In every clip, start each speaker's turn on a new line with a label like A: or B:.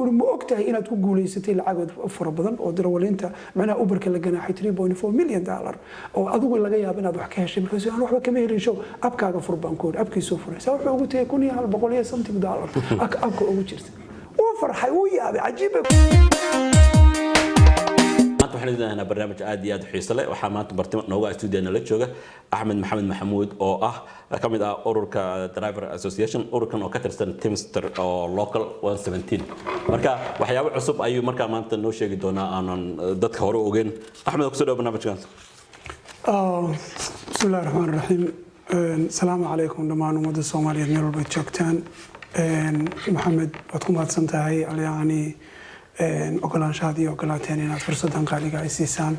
A: Ku ma og tahay inaad ku guulaysatay lacagood fara badan oo darawaliinta, macnaha Uberka la ganaaxay $3.4 million, oo adigu laga yaabo inaad wax ka heshay? Markaas aan waxba kama helin. Show appkaaga fur, baan ku iri. Appkiisuu furay, saa wuxuu ugu tegay 1100 iyo something dollar appka ugu jirta. Wuu farxay, wuu yaabay, cajiib.
B: Maanta waxaan idin barnaamij aad iyo aad u xiiso leh. Waxaa maanta marti nooga studio nala jooga Axmed Maxamed Maxamuud, oo ah ka mid ah ururka Driver Association, ururkan oo ka tirsan Teamster oo Local 117. Marka waxyaabo cusub ayuu markaa maanta noo sheegi doonaa aanan dadka hore u ogeyn. Axmed, kusoo dhawo barnaamijkan.
A: Bismi illahi raxmaan raxiim. Asalaamu calaykum dhammaan ummadda Soomaaliyeed meel walbaad joogtaan. Maxamed, waad ku mahadsan tahay yacni ogolaanshahaad iyo ogolaateen inaad fursaddan qaaliga ay siisaan.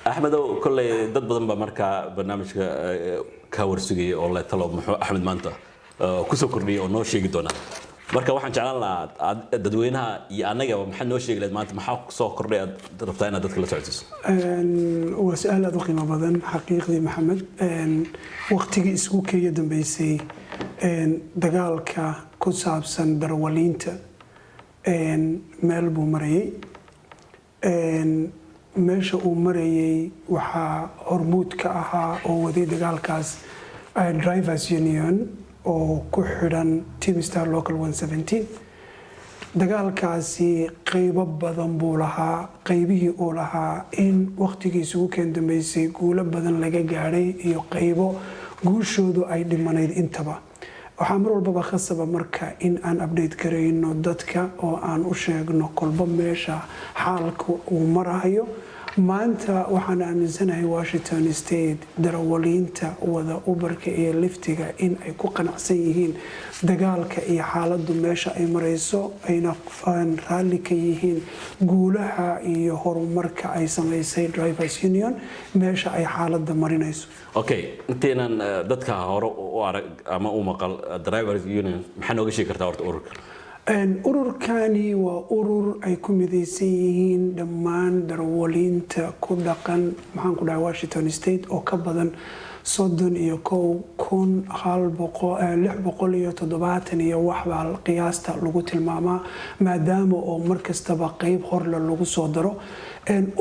B: Axmedow, kolley dad badan baa markaa barnaamijka ka warsugayay oo le, "Talo muxuu Axmed maanta kusoo kordhiyay oo noo sheegi doonaa?" Marka waxaan jeclaan lahaa dadweynaha iyo annagaba, maxaad noo sheegi lahayd maanta? Maxaa kusoo kordhay aad rabtaa inaad dadka la socodsiiso?
A: Waa su-aal aad u qiimo badan xaqiiqdii, Maxamed. Waqtigii isugu keeya dambeysay dagaalka ku saabsan darawaliinta meel buu marayay. Meesha uu marayay waxaa hormuud ka ahaa oo waday dagaalkaas Drivers Union oo ku xidhan Teamster Local 117. Dagaalkaasi qeybo badan buu lahaa. Qeybihii uu lahaa in waqtigii isugu keen dambeysay guulo badan laga gaadhay iyo qeybo guushoodu ay dhimanayd intaba. Waxaa mar walbaba khasaba marka in aan update garayno dadka oo aan u sheegno kolba meesha xaalka uu marahayo. Maanta waxaan aaminsanahay Washington State darawaliinta wada Uberka iyo Lyftiga in ay ku qanacsan yihiin dagaalka iyo xaaladu meesha ay marayso, ayna raalli ka yihiin guulaha iyo horumarka ay samaysay Drivers Union, meesha ay xaalada marinayso.
B: Okay, intaynan dadka hore u arag ama u maqal Drivers Union, maxaa nooga sheegi kartaa horta ururka?
A: Ururkani waa urur ay ku midaysan yihiin dhammaan darawaliinta ku dhaqan, maxaan ku dhahay, Washington State, oo ka badan 31,670 iyo waxbaa qiyaasta lagu tilmaamaa, maadaama oo markastaba qeyb horle lagu soo daro.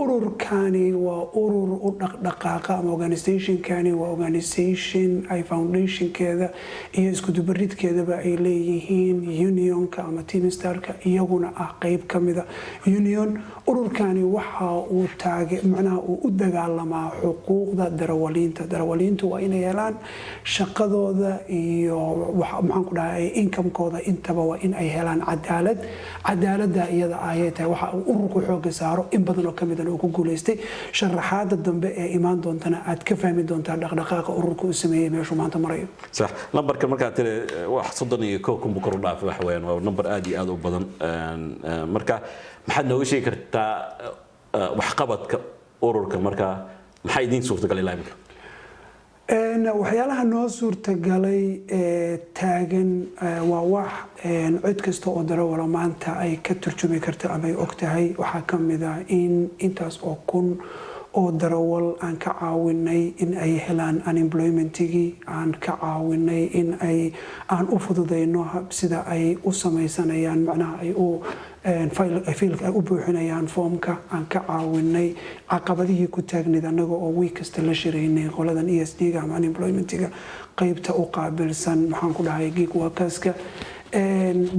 A: Ururkani waa urur u dhaqdhaqaaqa ama organizationkani waa organization ay foundationkeeda iyo iskudubaridkeedaba ay leeyihiin unionka ama Teamsterka, iyaguna ah qeyb ka mida union. Ururkani waxa uu taage, macnaha uu u dagaalamaa xuquuqda darawaliinta. Darawaliintu waa inay helaan shaqadooda iyo, maxaan ku dhahay, incomekooda intaba waa in ay helaan cadaalad. Cadaaladda iyada ayay tahay waxa uu ururku xooga saaro, in badan oo kamidana uu ku guuleystay. Sharaxaada dambe ee imaan doontana aad ka fahmi doontaa dhaqdhaqaaqa ururka uu sameeyey, meeshuu maanta marayo.
B: Sax, nambarka markaa tiri wax 31,000 buu kor u dhaafay, waxa weeyaan waa nambar aad iyo aad u badan. Marka maxaad nooga sheegi kartaa waxqabadka ururka? Marka maxaa idiin suurtagal ilaa imika?
A: Waxyaalaha noo suurtagalay ee taagan waa wax cid kasta oo darawala maanta ay ka turjumi karto ama ay og tahay. Waxaa ka mid ah in intaas oo kun oo darawal aan ka caawinay in ay helaan unemploymentigii, aan ka caawinay in ay aan u fududayno sida ay u samaysanayaan, macnaha ay u fileka ay u buuxinayaan foomka, aan ka caawinay caqabadihii ku taagnayd, annaga oo week kasta la shiraynay qoladan ESD-ga ama unemploymentiga qeybta u qaabilsan, maxaan ku dhahay, gig workerska.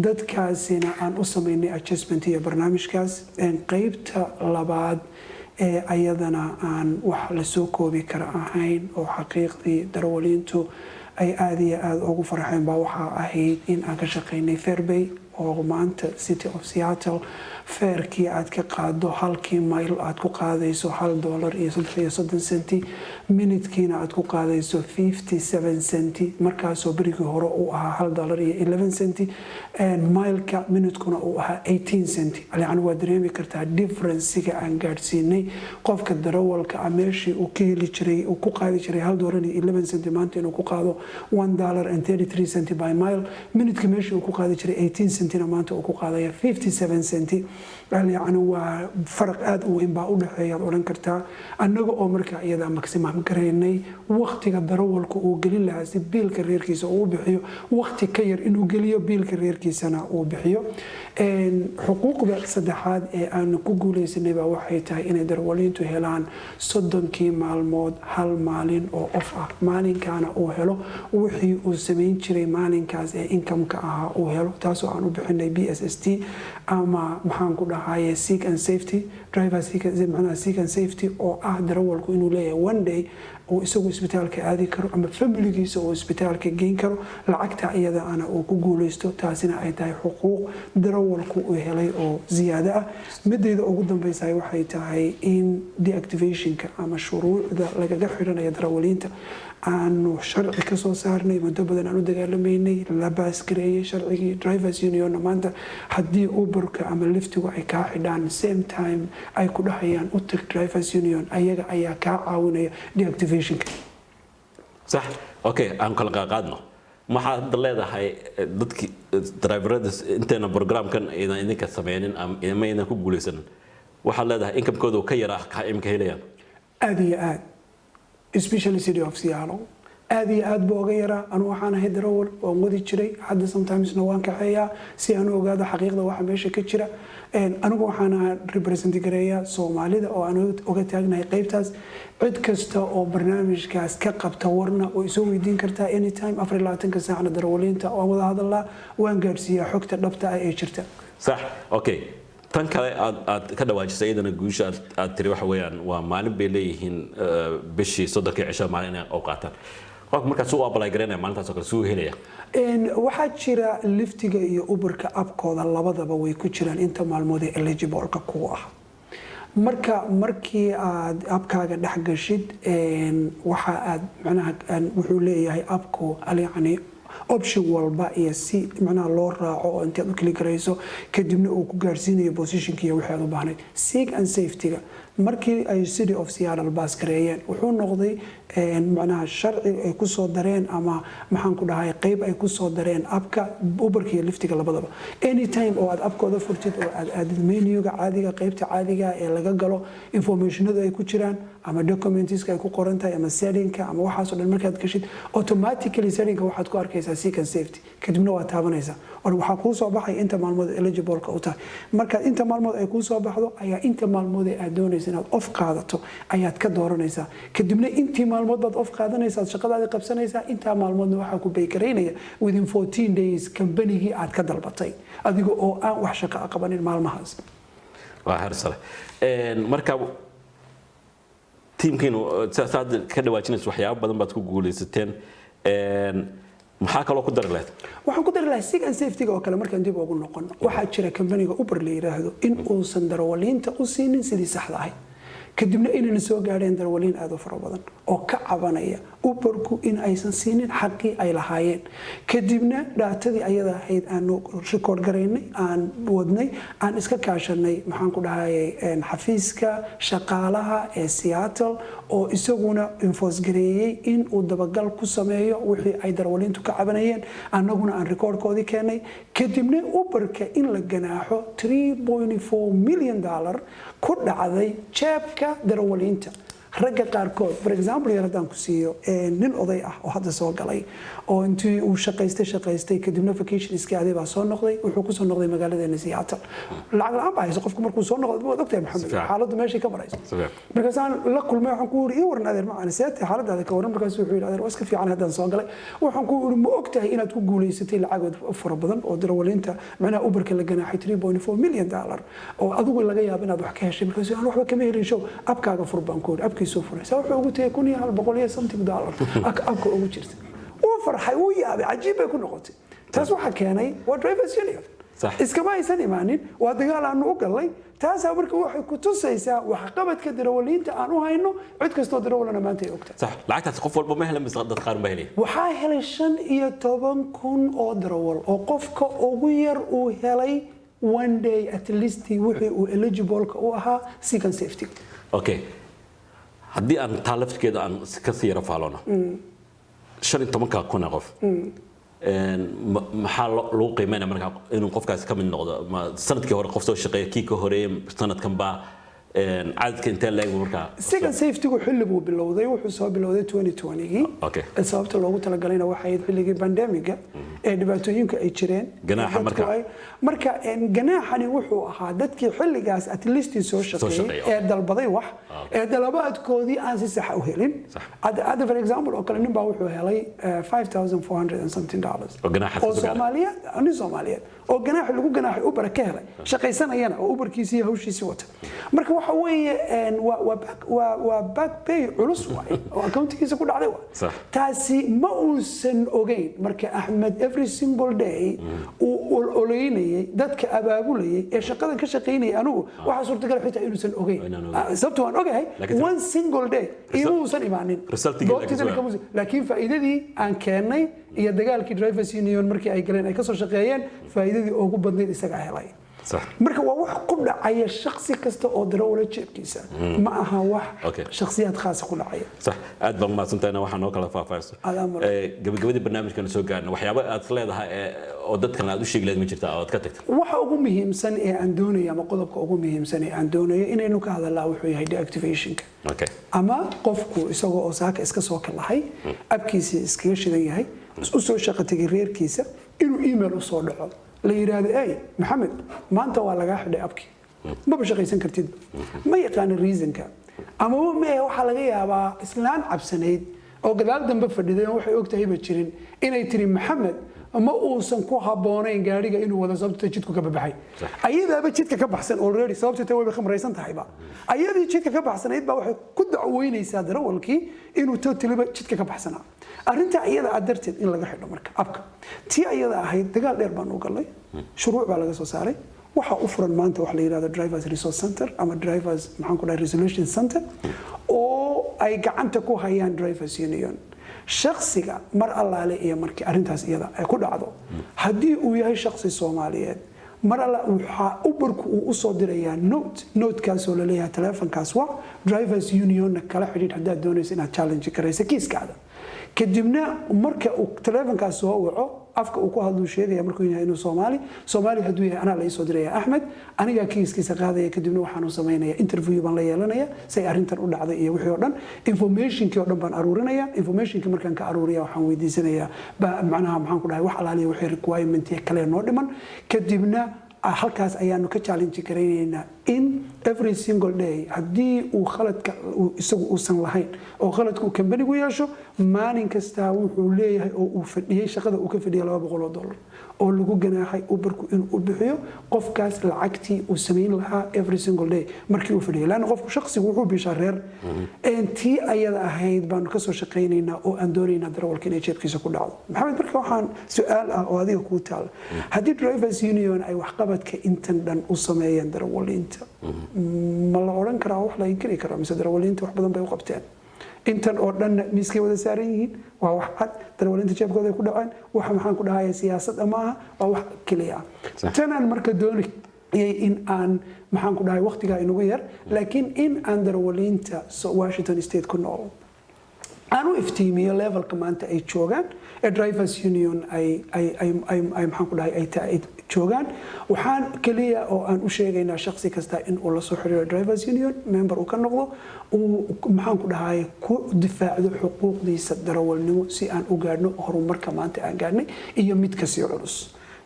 A: Dadkaasina aan u samaynay adjustment iyo barnaamijkaas. Qeybta labaad ee ayadana aan wax lasoo koobi kara ahayn oo xaqiiqdii darawaliintu ay aada iyo aada ugu farxeen baa waxaa ahayd in aan ka shaqaynay fair pay, oo maanta City of Seattle farekii aad ka qaado halkii mayl aad ku qaadayso $1.33, minutkiina aad ku qaadayso 57 centi, markaasoo berigii hore uu ahaa $1.11 maylka, minutkuna uu ahaa 18 centi. Yani waa dareemi kartaa differencega aan gaadhsiinay qofka darawalka ah. Meeshii uu ka heli jiray, uu ku qaadi jiray $1.11, maanta inuu ku qaado $1.33 by mile, minutka meeshii uu ku qaadi jiray 18 centi. Centina maanta uu ku qaadaya 57 centi. Yacni waa faraq aad u weyn baa u dhexeeya aad odhan kartaa, annaga oo marka iyada maximum garaynay waqtiga darawalku uu gelin lahaa si biilka reerkiisa uu bixiyo, waqti ka yar inuu geliyo, biilka reerkiisana uu bixiyo. Xuquuqda saddexaad ee aanu ku guuleysanay baa waxay tahay inay darawaliintu helaan 30kii maalmood hal maalin oo off ah, maalinkaana uu helo wixii uu samayn jiray maalinkaas ee incomeka ahaa uu helo, taasoo aan u bixinay PSST ama, maxaan ku dhahaye, sick and safety driver, macnaha sick and safety, oo ah darawalku inuu leeyahay one day uu isagu isbitaalka aadi karo ama familigiisa uu isbitaalka geyn karo, lacagta iyada ana uu ku guuleysto, taasina ay tahay xuquuq darawalku uu helay oo ziyaado ah. Midayda ugu dambeysa waxay tahay in deactivationka ama shuruucda lagaga xidhanaya darawaliinta aanu sharci kasoo saarnay. Muddo badan aan u dagaalamaynay, la pass gareeyey sharcigii. Drivers Union maanta haddii Uberka ama Lyftigu ay kaa xidhaan, same time ay ku dhahayaan u tag Drivers Union, ayaga ayaa kaa caawinaya deactivationka.
B: Sax, okay, aan kala qaaqaadno. Maxaad hadda leedahay dadkii driverada intayna programkan aydan idinka sameynin ama aydan ku guuleysanin, waxaad leedahay incomekooda ka yaraa ka imika helayaan?
A: Aada iyo aad, especially City of Seattle, aad iyo aad buu oga yaraa. Anu waxaan ahay darawal, waan wadi jiray, hadda sometimesna waan kaxeeyaa si aan u ogaado xaqiiqda waxa meesha ka jira. Anigu waxaan represent gareeyaa Soomaalida oo aan oga taagnahay qaybtaas. Cid kasta oo barnaamijkaas ka qabta warna way isoo weydiin kartaa anytime, 24-ka saacna darawaliinta waan wada hadalnaa, waan gaadhsiiyaa xogta dhabta ah ee jirta.
B: Sax, okay. Tan kale aad ka dhawaajisay, iyadana guusha aad tiri waxa weeyaan waa maalin bay leeyihiin bishii 30kii cisho maalin inay u qaataan. Qofka markaas u apply garaynaya maalintaas oo kale suu helaya?
A: Waxaa jira Lyftiga iyo Uberka appkooda, labadaba way ku jiraan inta maalmood ee eligibleka ku ah. Marka markii aad appkaaga dhex gashid, waxa aad macnaha wuxuu leeyahay appku, yani option walba iyo si macnaha loo raaco oo intaad u click garayso kadibna uu ku gaarsiinayo positionka iyo wixii aad u baahnayd. Sick and safety-ga markii ay City of Seattle pass gareeyeen, wuxuu noqday macnaha sharci ay kusoo dareen ama, maxaan ku dhahay, qeyb ay kusoo dareen appka Uberka iyo Lyftiga labadaba. Anytime oo aad appkooda furtid oo aad aadid menuga caadiga, qeybta caadiga ee laga galo informationadu ay ku jiraan ama documentska ay ku qoran tahay ama settingka ama waxaasoo dhan, markaad gashid, automatically settingka waxaad ku arkaysaa sick and safety. Kadibna waad taabanaysaa oo waxaa kuu soo baxay inta maalmood eligibleka u tahay. Markaad inta maalmood ay kuu soo baxdo ayaa inta maalmood ee aad doonaysa inaad off qaadato ayaad ka dooranaysaa. Kadibna intii maalmood baad off qaadanaysaa, shaqadaadii qabsanaysaa. Intaa maalmoodna waxaa ku pay garaynaya within 14 days kambanigii aad ka dalbatay, adiga oo aan wax shaqo a qabanin maalmahaas.
B: Waa heer sare. Marka tiimkiinu saad ka dhawaajinaysa, waxyaabo badan baad ku guuleysateen. Maxaa kaloo ku dari lahayd?
A: Waxaan ku dari lahaa sick and safety-ga oo kale markaan dib ugu noqono, waxaa jira kambaniga Uber la yiraahdo in uusan darawaliinta u siinin sidii saxda ahayd. Kadibna inayna soo gaadheen darawaliin aad u fara badan oo ka cabanaya Uberku in aysan siinin xaqii ay lahaayeen. Kadibna datadii ayada ahayd aanu record garaynay, aan wadnay, aan iska kaashanay, maxaan ku dhahayay, xafiiska shaqaalaha ee Seattle oo isaguna enforce gareeyey in uu dabagal ku sameeyo wixii ay darawaliintu ka cabanayeen, annaguna aan recordkoodii keenay. Kadibna Uberka in la ganaaxo $3.4 million ku dhacday jeebka darawaliinta. Ragga qaarkood, for example yar haddaan ku siiyo, nin oday ah oo hadda soo galay oo intii uu shaqaystay shaqaystay, kadibna vacation iska aaday baa soo noqday. Wuxuu kusoo noqday magaaladeena Seattle. Lacag la'aan baa hayso qofku markuu soo noqdo, waad ogtahay, Maxamed, xaaladdu meeshay ka marayso. Markaasaan la kulmay, waxaan ku yiri: "Ii waran, adeer macaan, seete xaaladaada ka waran?" Markaasuu wuxuu yidhi: "Adeer, waa iska fiican, haddaan soo galay." Waxaan ku yiri: "Ma ogtahay inaad ku guulaysatay lacagood fara badan oo darawaliinta, macnaha Uberka la ganaaxay $3.4 million, oo adigu laga yaabo inaad wax ka heshay?" Markaasuu: "Aan waxba kama helin, show appkaaga fur," baan ku yiri. Appkiisuu furay, saa wuxuu ugu tegay 1,100 iyo something dollar appka ugu jirta. Wuu farxay, wuu yaabay, cajiib bay ku noqotay. Taas waxaa keenay waa Drivers Union. Iskama aysan imaanin, waa dagaal aanu u galnay. Taasaa marka waxay ku tusaysaa waxqabadka darawaliinta aan u hayno. Cid kastoo darawalana maanta ay ogtahay.
B: Sax, lacagtaas qof walba ma helan mise dad qaar ma helay?
A: Waxaa helay 15,000 oo darawal, oo qofka ugu yar uu helay one day at least wixii uu eligible-ka u ahaa sick and safety.
B: Okay, haddii aan taa laftigeeda aan kasii yaro faalono, 15-ka kun ee qof. Maxaa lagu qiimeynaya marka inuu qofkaasi ka mid noqdo? Ma sanadkii hore qof soo shaqeeya, kii ka horeeyay, sanadkan baa cadadka intee leeg markaa?
A: Second safety-gu xilli buu bilowday, wuxuu soo bilowday 2020gii. Sababta loogu talagalayna waxay ahayd xilligii pandemic-ga ee dhibaatooyinku ay jireen.
B: Ganaaxa
A: Dadku
B: marka?
A: Marka ganaaxani wuxuu ahaa dadkii xilligaas at least soo shaqeeyay
B: shaqeeyay,
A: ee dalbaday wax ee dalabaadkoodii aan si sax u helin. Hadda for example oo kale, nin baa wuxuu helay 5400 and something dollars
B: Oo ganaaxaas
A: oo
B: ka soo gaaray.
A: Soomaaliyeed, nin Soomaaliyeed oo ganaax lagu ganaaxay Uber ka helay, shaqaysanayana oo Uberkiisii iyo hawshiisii wata. Marka waxa weeye waa back pay culus waaye oo accountigiisa ku dhacday waay. Taasi ma uusan ogeyn. Marka Axmed every single day uu ololeynayay, dadka abaabulayay ee shaqadan ka shaqaynayay, anigu waxaa suurtagal xitaa inuusan ogeyn.
B: Inaan ogeyn.
A: Sababta waan ogahay, one single day ima uusan imaanin.
B: Resultigii
A: Goobtiisana
B: laakiin
A: laakiin faa'iidadii aan keennay iyo dagaalkii drivers union markii ay galeen, ay kasoo shaqeeyeen, faa'iidadii ugu badnayd isagaa helay. Marka waa wax ku dhacaya shaksi kasta oo darawala jeebkiisa, ma aha wax shakhsiyaad khaasa ku dhacaya.
B: Sax, aad baan umahadsantahay. Waxaa noo kala faahfaahso.
A: Adaa mudan.
B: Gabagabadii barnaamijkan soo gaarna, waxyaabo aad leedahay oo dadkan aad u sheegi lahayd ma jirtaa oo aad ka tagta?
A: Waxa ugu muhiimsan ee aan doonayo ama qodobka ugu muhiimsan ee aan doonayo inaynu ka hadalnaa wuxuu yahay deactivationka, ama qofku isagoo oo saaka iska soo kalahay, app-kiisii iskaga shidan yahay, u soo shaqo tegay reerkiisa, inuu email usoo dhaco la yidhaahdo, "Ey Maxamed, maanta waa lagaa xidhay app-kii, maba shaqaysan kartidba." Ma yaqaana reasonka amaba mee. Waxaa laga yaabaa islaan cabsanayd oo gadaal dambe fadhiday oo waxay ogtahay ba jirin inay tiri, "Maxamed ma uusan ku habboonayn gaadhiga inuu wado, sababta jidku ka babaxay." Ayadaaba jidka ka baxsan already, sababta ta wayba khamraysan tahayba. Ayadii jidka ka baxsanayd baa waxay ku dacweynaysaa darawalkii inuu totally-ba jidka ka baxsanaa. Arrinta iyada ah darteed in laga xidho marka app-ka, tii ayada ahayd dagaal dheer baan u galnay, shuruuc baa laga soo saaray. Waxaa u furan maanta waxa la yidhahdo Drivers Resource Center ama Drivers, maxaan ku dhahay, Resolution Center oo ay gacanta ku hayaan drivers union. Shaksiga mar allaale iyo markii arrintaas iyada ay ku dhacdo, haddii uu yahay shaksi Soomaaliyeed, mar alla waxaa Uberku uu usoo dirayaa note, notekaasoo laleeyahay, "Telefonkaas waa drivers unionna, kala xidhiidh haddaad doonayso inaad challenge garayso kiiskaada." Kadibna marka uu telefonkaas soo waco, afka uu ku hadluu sheegaya markuu yahay inuu Soomaali Soomaali hadduu yahay, anaa la isoo diraya, Axmed, anigaa kiiskiisa qaadaya. Kadibna waxaanu samaynaya interview baan la yeelanaya, say arrintan u dhacday iyo wixii oo dhan, informationkii oo dhan baan aruurinaya. Informationkii markaan ka aruuriya, waxaan weydiisanayaa macnaha, maxaan ku dhahay, wax alaaliya wixii requirement kale noo dhiman. Kadibna halkaas ayaanu ka challenge garaynaynaa in every single day haddii uu khaladka isagu uusan lahayn oo khaladka uu kambanigu yeesho, maalin kastaa wuxuu leeyahay oo uu fadhiyey, shaqada uu ka fadhiyay, $200 oo lagu ganaaxay Uberku inuu u bixiyo qofkaas lacagtii uu samayn lahaa every single day markii uu fadhiyay, laanna qofku shaqsigu wuxuu bishaa reer. Tii ayada ahayd baanu kasoo shaqaynaynaa oo aan doonaynaa darawalka inay jeebkiisa ku dhacdo. Maxamed, marka waxaan su-aal ah oo adiga kuu taala: haddii drivers union ay waxqabadka intan dhan u sameeyeen darawaliinta, ma la odhan karaa wax la inkiri karaa, mise darawaliinta wax badan bay u qabteen? Intan oo dhanna miiskay wada saaran yihiin, waa wax cad, darawaliinta jeebkooda ay ku dhaceen. Waxa, maxaan ku dhahaya, siyaasadda maaha, waa wax keliya ah. Tanaan marka doonayay in aan, maxaan ku dhahay, waqtigaa inugu yar, laakiin in aan darawaliinta Washington State ku nool aan u iftiimiyo levelka maanta ay joogaan ee drivers union ay maxaan ku dhahay, ay joogaan. Waxaan keliya oo aan u sheegaynaa shakhsi kasta in uu la soo xiriiro drivers union, member uu ka noqdo, uu, maxaan ku dhahay, ku difaacdo xuquuqdiisa darawalnimo, si aan u gaadhno horumarka maanta aan gaadhnay iyo mid kasii culus.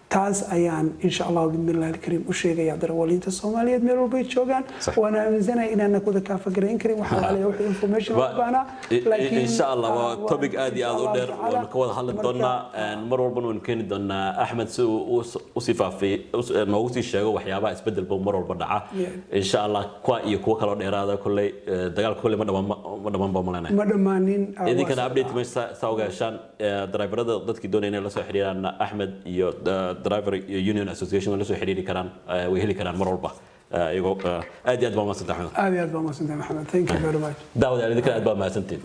A: Taas ayaan insha Allahu bismillahi alkariim u sheegaya darawaliinta Soomaaliyeed meel walbay joogaan. Waan aaminsanahay inaana kuda kaafagarayn karin waxa alaaliya wixii information loo baahnaa.
B: Laakiin insha Allah waa topic aad iyo aad u dheer, waanu ka wada hadli doonaa mar walbana, waynu keeni doonaa Axmed si uu usii faafiy noogu sii sheego waxyaabaha isbedelba mar walba dhaca, insha Allah. Kuwa iyo kuwo kaloo dheeraada kolley dagaalka kolley ma dhamaan, ma dhamaan baa malenay.
A: Ma dhammaanin.
B: Idinkana update meesha saa uga heshaan driverada, dadkii doonaya inay la soo xiriiraan Axmed iyo driver union association way la soo xiriiri karaan, way heli karaan mar walba iyagoo. Aad iyo aad baa mahadsantahay, Axmed.
A: Aad iyo aad baa mahadsantahay, Maxamed. Thank you very much.
B: Daawadayaal, idinkana aad baa mahadsantiin.